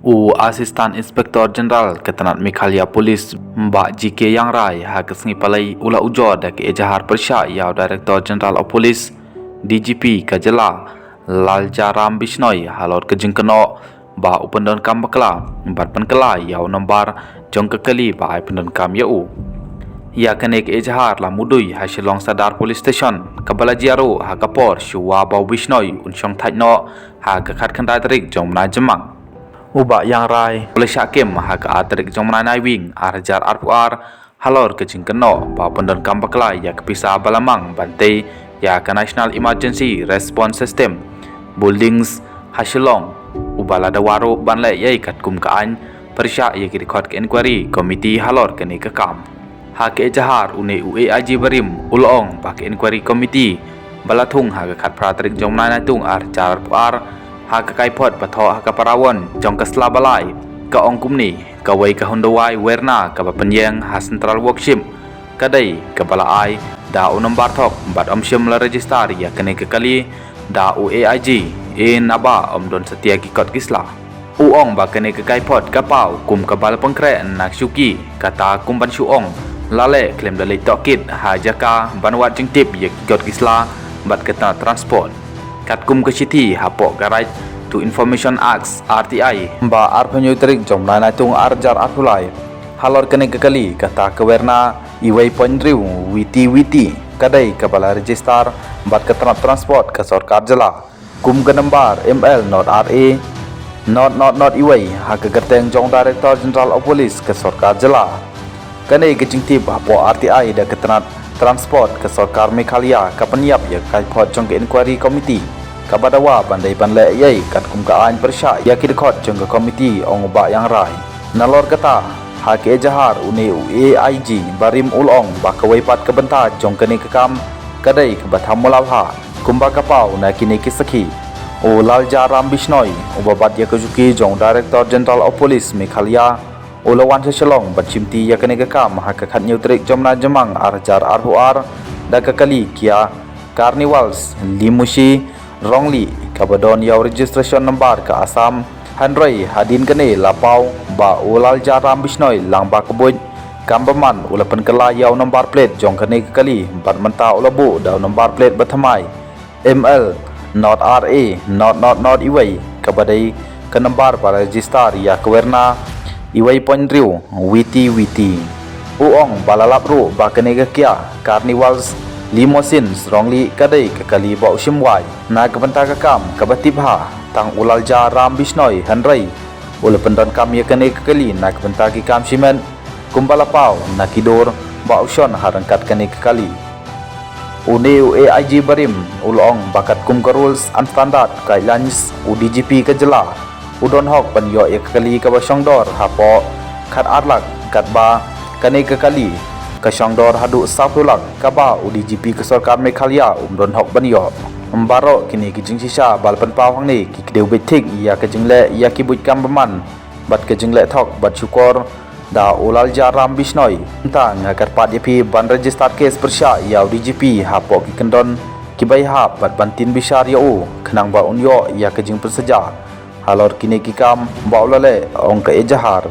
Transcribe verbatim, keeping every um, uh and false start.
U Assistant Inspector General ka tnat Meghalaya Police, Bah G K Iangrai, ha ka sngi Palei u la ujor da ka ejahar pyrshah ïa u Director General of Police, D G P ka jylla, Laljaram Bishnoi, halor ka jingkynnoh ba u pyndonkam bakla bad pynkylla ïa u nombar jong ka kali ba ai pyndonkam ïa u. Ïa kane ka ejahar la mudui ha Shillong Sadar Police Station, kaba la jia ruh ha ka por shuwa ba u Bishnoi un shong thait noh ha ka khatkhyndai tarik jong u bnai Jymmang. U Bah Iangrai u la shah kem ha ka ar tarik jong u bnai Naiwieng ar hajar arphew ar, halor ka jingkynnoh ba u pyndonkam bakla ïa ka pisa ba la mang ban tei ïa ka National Emergency Response System Buildings ha Shillong, uba la dawa ruh ban leh ei katkum ka aiñ pyrshah ïa ki dkhot ka Inquiry Committee halor kane ka kam. Ha ka ejahar, une u A I G barim u la ong ba ka Inquiry Committee ba la thung ha ka khatphra tarik jong u bnai Naitung ar hajar arphew ar, ha ka kaiphod ba thoh ha ka para won jong ka sla ba lai, ka ong kumne: kawei ka Hyundai Verna kaba pynïeng ha Central Workshop, ka dei kaba la ai da u nombar thok bad ym shym la register ïa kane ka kali da u A I G, eh, naba ym don satia ki kot ki sla. U ong ba kane ka kaiphod ka paw kum kaba la pynkhreh na ka shuki, kata kum ban shu ong la leh khlem da leit tohkit ha jaka ban wad jingtip ïa ki kot ki sla bad ka tnat transport, katkum ka shithi hapoh ka Right to Information Act, R T I, ba arphew hynñiew tarik jong u bnai Naitung ar hajar arphew lai. Halor kane ka kali, kata ka Verna iwei point hynriew V T V T, ka dei kaba la register bad ka tnat transport ka sorkar jylla kum ka nombar M L not R A not not not iwei, ha ka kyrteng jong u Director General of Police ka sorkar jylla. Kane ka jingtip hapoh R T I da ka tnat transport ka sorkar Meghalaya ka pynïap ïa ka kaiphod jong ka Inquiry Committee, kaba dawa ban dei ban leh ei ei katkum ka aiñ pyrshah ïa ki dkhot jong ka committee, ong u Bah Iangrai. Nalor kata, ha ka ejahar, une u A I G barim u la ong ba kawei pat ka bynta jong kane ka kam ka dei kaba tham mula bha, kumba ka paw na kine ki sakhi. U Laljaram Bishnoi, uba bat ïa ka shuki jong u Director General of Police Meghalaya, u la wan sha Shillong ban shimti ïa kane ka kam ha ka khathynñiew tarik jong u bnai Jymmang ar hajar arphew ar, da ka kali Kia Carnival Limousine Rongli, kaba don ïa u registration number ka Assam. Hynrei hadien kane la paw ba u Laljaram Bishnoi, lang ba ka buit kam bymman, u la pynkylla ïa u nombar plate jong kane ka kali, bad mynta u la buh da u nombar plate bathymmai M L not R A not not not iwei, kaba dei ka nombar ba la register ïa ka Verna iwei point hynriew V T V T. U ong ba la lap ruh ba kane ka Kia Carnival Limousine Rongli ka dei ka kali ba u shim wai na ka bynta ka kam kaba tip bha, tang u Laljaram Bishnoi, hynrei u la pyndonkam ïa kane ka kali na ka bynta ki kam shimet, kumba la paw na ki dur ba u shon ha ryngkat kane ka kali. Une u A I G barim u la ong ba katkum ka rules and standard guidelines, u D G P ka jylla u don hok ban ïoh ïa ka kali kaba shongdor hapoh khatar lak, katba kane ka kali ka shongdor haduh sawphew lak, kaba u D G P ka sorkar Meghalaya um don hok ban ïoh. Baroh kine ki jingshisha ba la pynpaw hangne ki kdew beit thik ïa ka jingleh ïa ki buit kam bymman bad ka jingleh thok bad shukor da u Laljaram Bishnoi. Mynta nga kyrpad ïa phi ban register case pyrshah ïa u D G P hapoh ki kyndon kiba ïahap bad ban tin bishar ïa u, khnang ba un ïoh ïa ka jingpynsaja halor kine ki kam ba u la leh, ong ka ejahar.